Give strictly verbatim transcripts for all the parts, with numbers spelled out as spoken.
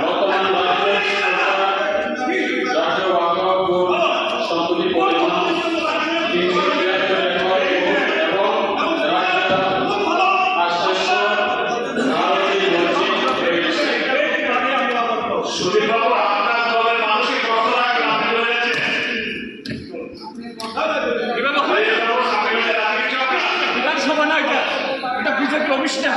বর্তমান রাজ্য সরকার রাজ্য ওয়াকফ বোর্ড সম্পত্তি পরিমাণ তিনশো তিয়াত্তর একর এবং রাস্তা আটশো ভারতীয় মসজিদ রয়েছে। সুধীরবাবু, আপনার দলের মানুষের কথা রাখেন, আপনি বলে যাচ্ছেন। বিধানসভা না, এটা, এটা বিজেপি অফিস না।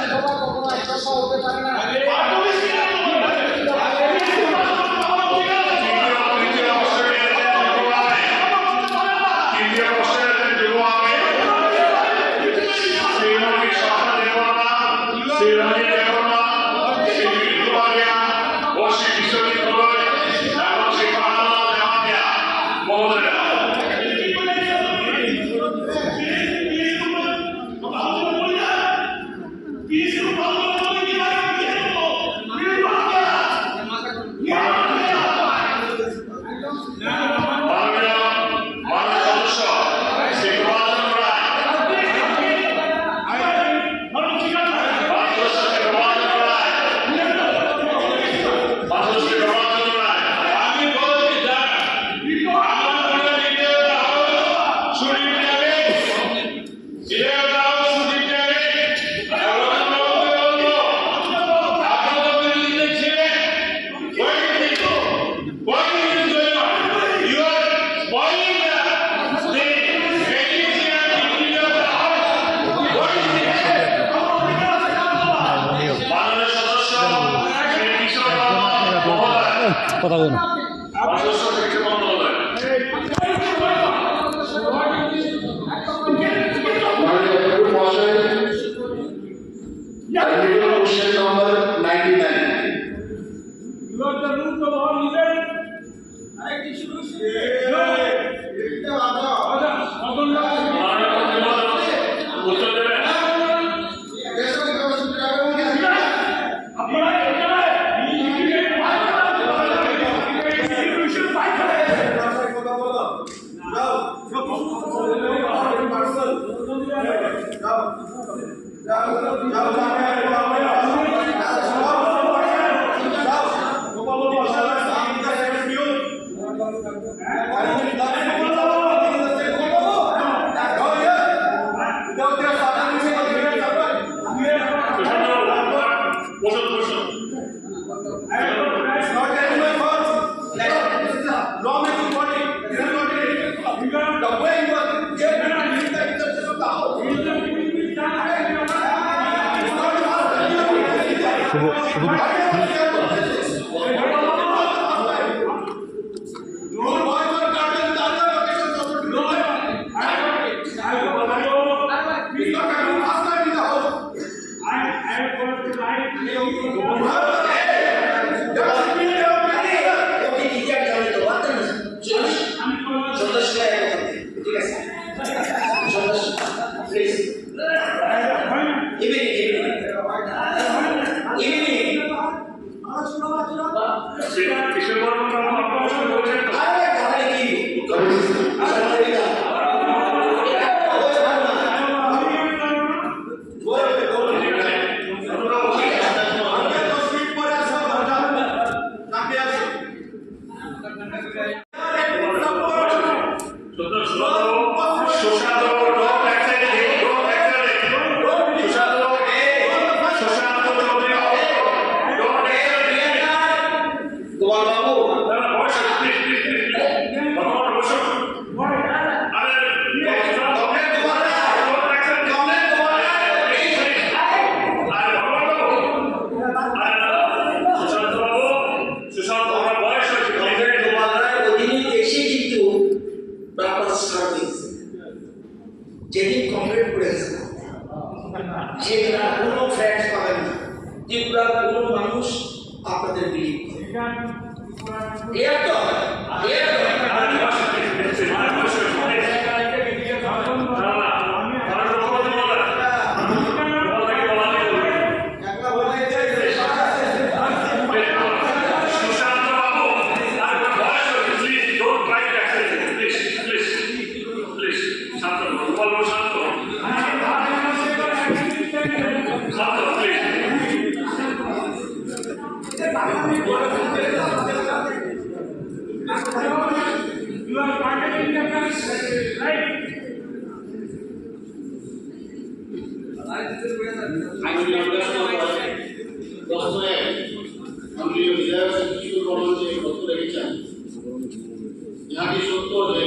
কথা বলুন। মাননীয় মহাশয়, question number ninety nine. শুভ, শুভ। সুশান্ত, তোমার বয়স হয়েছে, কমপ্লিট। গোপাল রায় অধীনে দেশে কিন্তু ব্যাপার সার্ভিস। যেদিন কমপ্লিট করেছে, সেদিন আর কোনো ফ্রেন্ডস পাবেন না। ত্রিপুরার কোনো মানুষ আপনাদের বিলিভ করে। ক্লিয়ার তো? ক্লিয়ার তো? সুশান্ত বাবু, তার বয়স হয়েছে, please don't try to accept it, please, please, please, শান্ত হও, বলো শান্ত হও। শান্ত হও, please। You are targeting the country, right? আমি নির্দেশ করব, দপ্তরে কেন্দ্রীয় বিধায়ক শিশু ভবন যে দপ্তরে গেছেন, ইহাকে সত্য যে